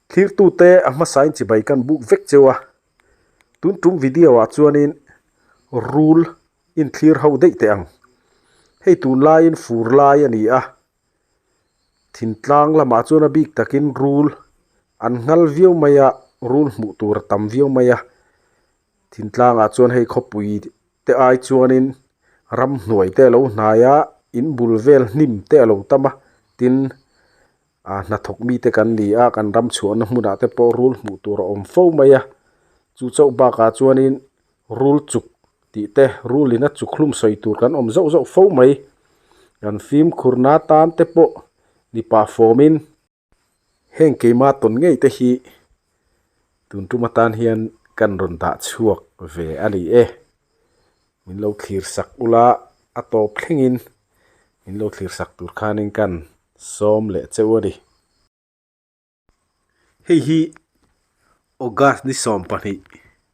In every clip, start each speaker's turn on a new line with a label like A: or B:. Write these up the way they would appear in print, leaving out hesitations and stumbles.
A: Thlirtute a hmasain chibai kan buk vek cheu a, tun tum video ah chuanin rul inthlir ho daih teh ang. Hei tunlaiin fur lai a ni a, thintlang lamah chuan a bik takin rul an nghal viau mai a, rul hmuh tur a tam viau mai a. Thingtlangah chuan hei khawpui te ai chuanin ramhnuai te a lo hnai a in bul vel hnim te a lo tam a tin ah hnathawk mite kan ni a kan ram chhuahna hmunah te pawh rul hmuh tur a awm fo mai a chu chauh bakah chuanin rul chuk tih te rul in a chuk hlum sawi tur kan awm zauh zauh fo mai kan fimkhurna tan te pawh ni pah fawmin. Heng keima tawn ngei te hi tun tum atan hian kan rawn dah chhuak ve a ni e. Min lo thlir sak ula a tawp thlengin min lo thlir sak tur khanin kan sawm leh cheu a ni. Hei hi August ni 12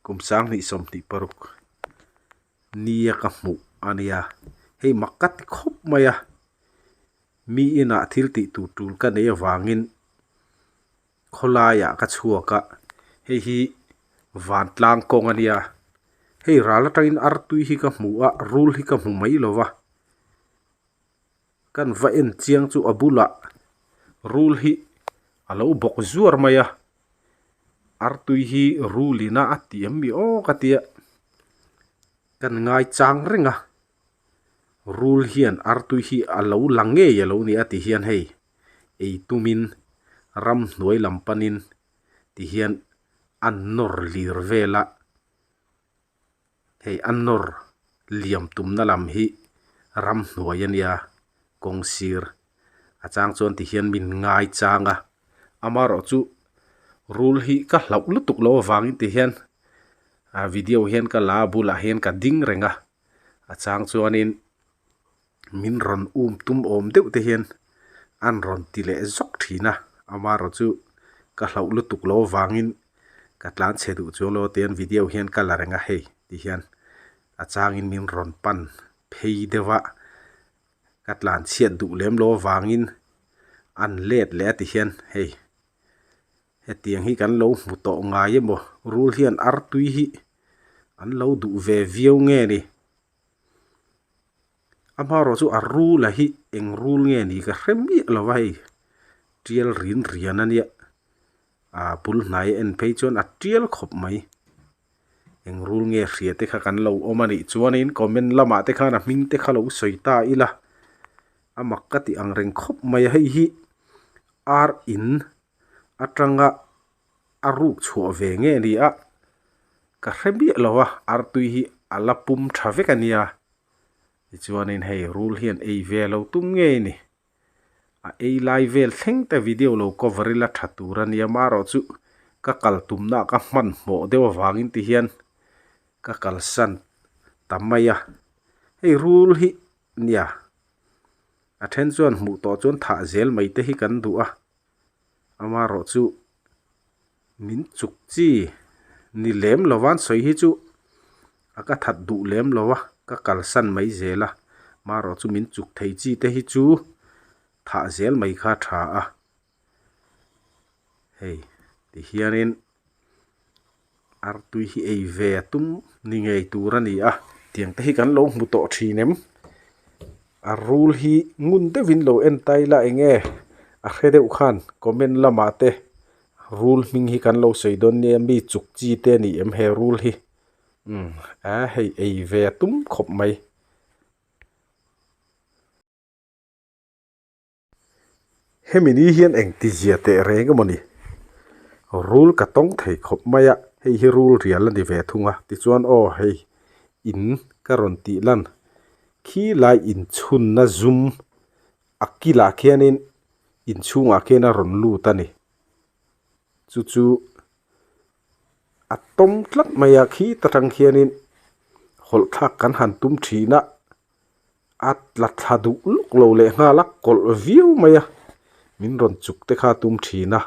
A: kum 2026 nia ka hmuh a nia. Hei mak ka ti khawp mai a. Mi inah thil tih tur tul ka nei avangin khawlaiah ka chhuak a, hei hi vantlang kawng a nia. Hei ral atangin artui hi ka hmu a, rul hi ka hmu mai lo va. Kan va en chiang chu a bulah rul hi a lo bawk zuar mai a, artui hi rul ina a ti em mi aw ka tia, kan ngai chang reng a. Rul hian artui hi a lo la ngei a lo ni a ti hian hei ei tumin ramhnuai lam panin ti hian a nawr lir vel a, hei a nawr liam tumna lam hi ramhnuai a nia kawng sir a chang chuan ti hian min ngai chang a, amaherawhchu rul hi ka hlauh lutuk loh avangin ti hian a video hian ka la a bulah hian ka ding reng a. A chang chuanin min rawn um tum awm deuh te hian an rawn ti leh zawk thin a, amaherawh chu ka hlauh lutuk lo avangin ka tlan chhe duh chuang lo tian video hian ka la reng a hei ti hian a changin min rawn pan phei deuh a, ka tlan chhiat duh lem lo avangin an let leh a ti hian hei hetiang hi kan lo hmu tawh ngai emaw rul hian artui hi an lo duh ve viau nge ni amaherawh chu a rul a hi eng rul nge ni ka hre miah lo va hei tial rin rian a nia ah bul hnai a en phei chuan a tial khawp mai eng rul nge hria te kha kan lo awm a nih chuanin comment lamah te khan a hming te kha lo sawi ta ila a mak ka tih ang reng khawp mai a hei hi ar in atanga a ruk chhuah ve nge ni a ka hre miah lo a artui hi a la pum tha vek a nia tichuanin hei rul hian ei ve lo tum ngei a ni a ei lai vel thleng te video lo cover ila tha tur a nia marawh chu ka kal tumna ah ka hmanhmawh deuh avangin ti hian ka kalsan ta mai a hei rul hi nia a then chuan hmuh tawh chuan thah zel mai te hi kan duh a. Amaherawh chu min chuk chi ni lem lo van sawi hi chu a ka that duh lem lo a ka kalsan mai zel a amaherawh chu min chuk thei chi te hi chu thah zel mai kha a tha a hei ti hianin artui hi ei ve a tum ni ngei tur a ni a tiang te hi kan lo hmu tawh thin em a rul hi ngun deuhin lo en ta ila eng nge a hre deuh khan comment lamah te rul hming hi kan lo sawi dawn nia mi chuk chi te a ni em he rul hi umm a hei ei ve a tum khawp mai. Hemi ni hian engti zia teh reng emaw ni? Rul ka tawng thei khawp mai a, hei hi rul rial a ni ve thung a, tichuan aw hei in ka rawn tih lan khi lai inchhunna zum a kilah khianin inchhungah khian a rawn lut a ni. Chu chu a tawm tlat mai a, khi ta tang khianin hawlh thlak kan han tum thin a. A tla thla duh luk lo leh nghal a kawlh viau mai a, min rawn chuk te kha a tum thin a,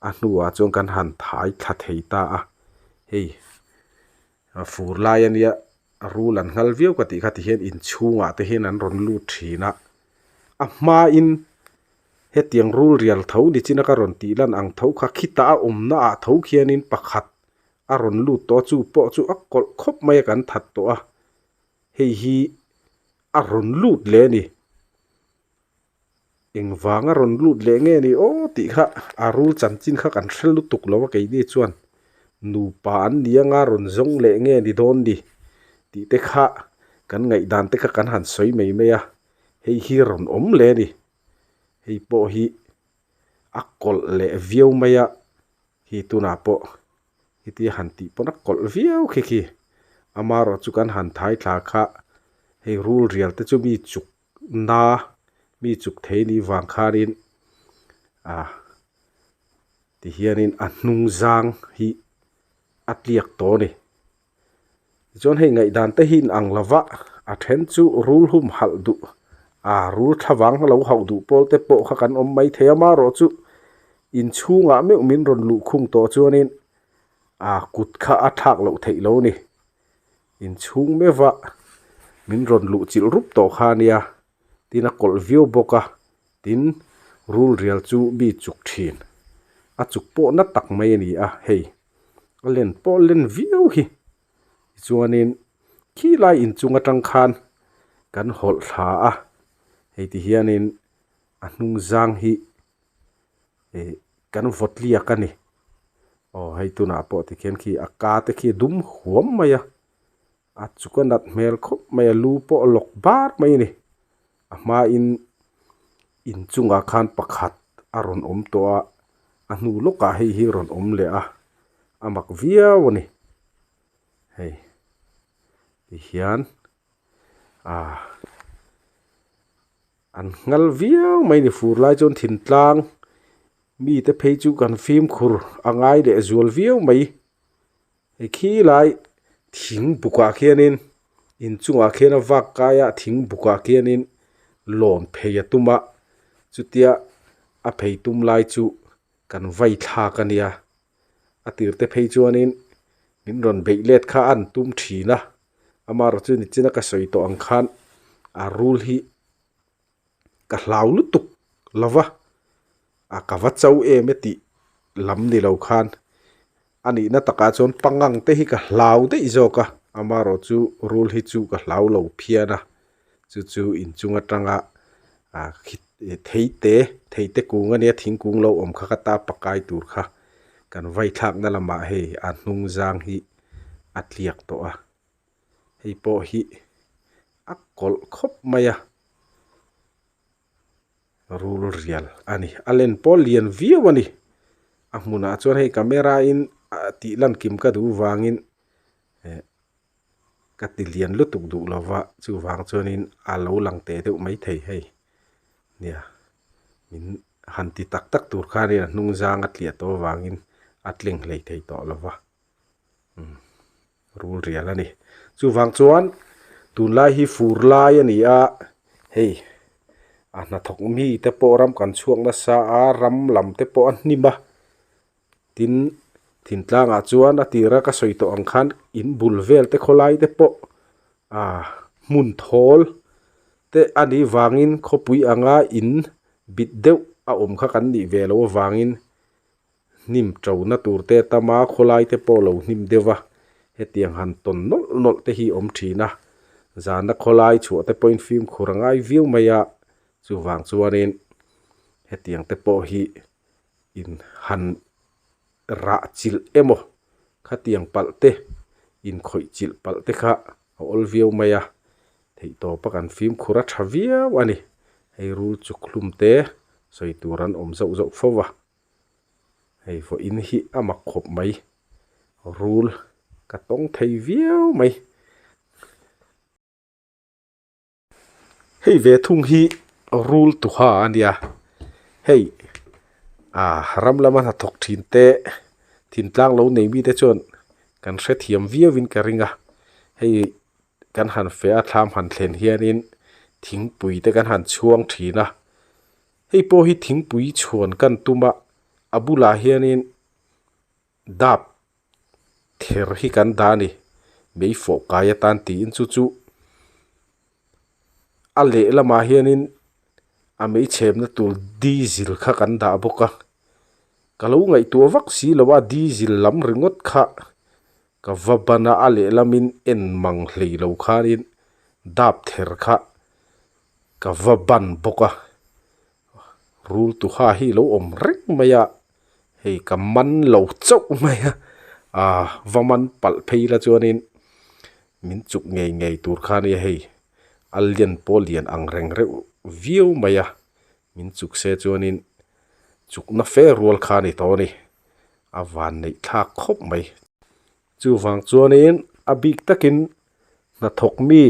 A: a hnuah chuan kan han thai thla thei ta a, hei fur lai a nia rul an nghal viau ka tih kha ti hian inchhungah te hian an rawn lut thin a, a hmain. Hetiang rul rial tho nichina ka rawn tih lan ang tho kha khitah a awmna ah tho khianin pakhat a rawn lut tawh a chu pawh chu a kawlh khawp mai a kan that tawh a hei hi a rawn lut leh a ni. Engvang a rawn lut leh nge ni aw tih kha a rul chanchin kha kan hre lutuk lo a keini chuan nupa an ni anga rawn zawng leh nge ni dawn ni tih te kha kan ngaihdan te kha kan han sawi mai mai a hei hi rawn awm leh a ni hei pawh hi a kawlh leh viau mai a khi tunah pawh hetia han tih pawn a kawlh viau khi khi amaherawh chu kan han thai thla kha hei rul rial te chu mi chuk na mi chuk thei ni vang khanin ah tihianin a hnung zang hi a tliak tawh a ni tichuan hei ngaihdan te hi in ang lo va a then chu rul hum halh duh ah rul thlavang lo hauh duh pawl te pawh kha kan awm mai thei a amaherawh chu inchhungah meuh min rawn luh khung tawh chuanin ah kut kha a thlak loh theih lo a ni. Inchhung meuh a min rawn luh chilh rup tawh kha ania tin a kawlh viau bawk a tin rul rial chu mi chuk thin a chuk pawh na tak mai a ni a hei a len pawh len viau hi tichuanin khi lai inchung atang khan kan hawlh thla a hei ti hianin a hnung zang hi ih kan vawt liak a ni aw hei tunah pawh tikhian khi a ka te khi a dum huam mai a a chuk a nat hmel khawp mai a lu pawh a lawk bar mai a ni a hmain inchungah khan pakhat a rawn awm tawh a a hnu lawkah hei hi a rawn awm leh a a mak viau a ni hei tihian ah. An nghal viau mai ni fur lai chuan thintlang mite phei chu kan fimkhur a ngai leh zual viau mai hei khi lai thing bukah khianin inchungah khian a vak kai a thing bukah khianin lawn phei a tum a chutia a phei tum lai chu kan vai thlak a nia a tir te phei chuanin min rawn beih let kha a an tum thin a amaherawh chu nichina ka sawi tawh ang khan a rul hi ka hlau lutuk lova a ka va cho em e tih lam ni lo khan a nihna takah chuan pangang te hi ka hlau daih zawk a amaherawh chu rul hi chu ka hlau lo phian a chu chu inchung atanga ah theite theite kung ania thingkung lo awm kha ka ta pakai tur kha kan vai thlakna lamah hei a hnung zang hi a tliak tawh a hei pawh hi a kawlh khawp mai a rul rial a ni a len pawh lian viau a ni a hmunah chuan hei camera in tih lan kim ka duh vangin eh ka ti lian lutuk duh lo va chuvang chuanin a lo lang teh deuh maithei hei nia min han ti tak tak tur khanin a hnung zang a tliah tawh avangin a tleng hlei thei tawh lo va umm rul rial a ni chuvang chuan tunlai hi fur lai a ni a hei a hnathawk mi te pawh ram kan chhuak nasa a ram lam te pawh a hnim a tin thingtlangah chuan a tira ka sawi tawh ang khan in bul vel te khawlai te pawh ah hmun thawl te a nih vangin khawpui anga in bit deuh a awm kha kan nih ve loh avangin hnim to na tur te a tam a khawlai te pawh lo hnim deuh va hetiang han tawn nawlh nawlh te hi a awm thin a zana khawlai chhuah te pawhin fimkhur a ngai viau mai a chuvang chuanin hetiang te pawh hi in han rah chilh emaw khatiang palh te inkhawih chilh palh te kha a awl viau mai a theihtawp a kan fimkhur a tha viau a ni hei rul chuk hlum te sawi tur an awm zauh zauh fo va hei vawiin hi a mak khawp mai rul ka tawng thei viau mai. Hei ve thung hi rul tuha a nia hei ah ram lama hnathawk thin te thintlang lo nei mite chuan kan hrethiam viauin ka ring a hei kan han feh a thlam han thlen hianin thingpui te kan han chhuang thin a hei pawh hi thingpui chhuan kan tum a a bulah hianin dap ther hi kan dah a ni mei fawh kai atan tiin chu chu a lehlamah hianin. A mei chhemna tur diesel kha kan dah bawk a ka lo ngaihtuah vak si lo a diesel lam ringawt kha ka va ban a a lehlamin en mang hlei lo khanin dap ther kha ka va ban bawk a rul tuha hi a lo awm reng mai a hei ka man lo chauh mai a ah va man palh phei la chuanin min chuk ngei ngei tur kha ania hei a lian pawh lian ang reng reuh viau mai a min chuk se chuanin chukna fe rual kha a ni tawh a ni a van neih thlak khawp mai chuvang chuanin a bik takin hnathawk mi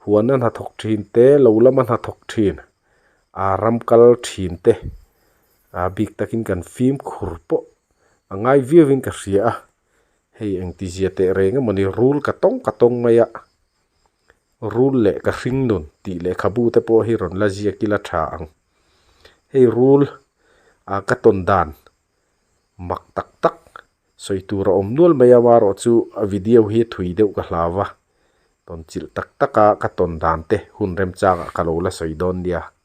A: huana hnathawk thin te lo lama hnathawk thin ah ram kal thin te a bik takin kan fimkhur pawh a ngai viau in ka hria a hei engtizia teh reng emawni rul ka tawng ka tawng mai a rul leh ka hring nun tih lehkhabu te pawh hi rawn la ziak ila tha ang hei rul ah ka tawn dan mak tak tak sawi tur a awm nual mai a amaherawhchu a video hi thui deuh ka hlau va tawn chilh tak tak a ka tawn dan te hun remchangah ka lo la sawi dawn nia.